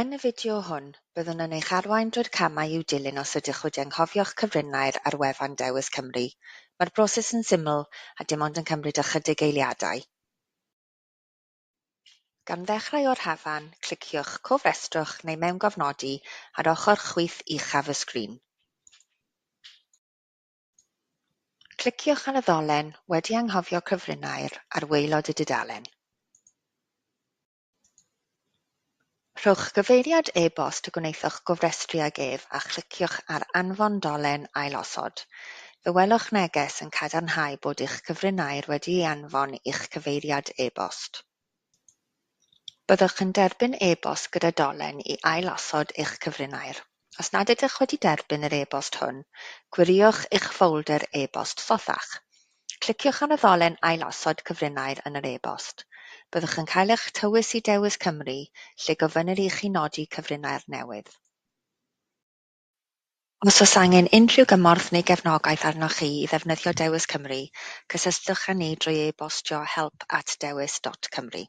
Yn y fideo hwn, byddwn yn eich arwain drwy'r camau i'w dilyn os ydych wedi anghofio'ch cyfrinair ar wefan Dewis Cymru. Mae'r broses yn syml a dim ond yn cymryd ychydig eiliadau. Gan ddechrau o'r hafan, cliciwch Cofrestrwch neu Mewngofnodi ar ochr chwith uchaf y sgrin. Cliciwch ar y ddolen Wedi anghofio cyfrinair ar waelod y dudalen. Rhowch gyfeiriad e-bost y gwnaethoch gofrestru ag ef a chliciwch ar Anfon dolen ailosod. Fe welwch neges yn cadarnhau bod eich cyfrinair wedi'i anfon i'ch cyfeiriad e-bost. Byddwch yn derbyn e-bost gyda dolen i ailosod eich cyfrinair. Os nad ydych wedi derbyn yr e-bost hwn, gwiriwch eich ffolder e-bost sothach. Cliciwch ar y ddolen Ailosod cyfrinair yn yr e-bost. Byddwch yn cael eich tywys i Dewis Cymru, lle gofynnir i chi nodi cyfrinair newydd. Os oes angen unrhyw gymorth neu gefnogaeth arnoch chi i ddefnyddio Dewis Cymru, cysylltwch â ni drwy e-bostio help@dewis.cymru.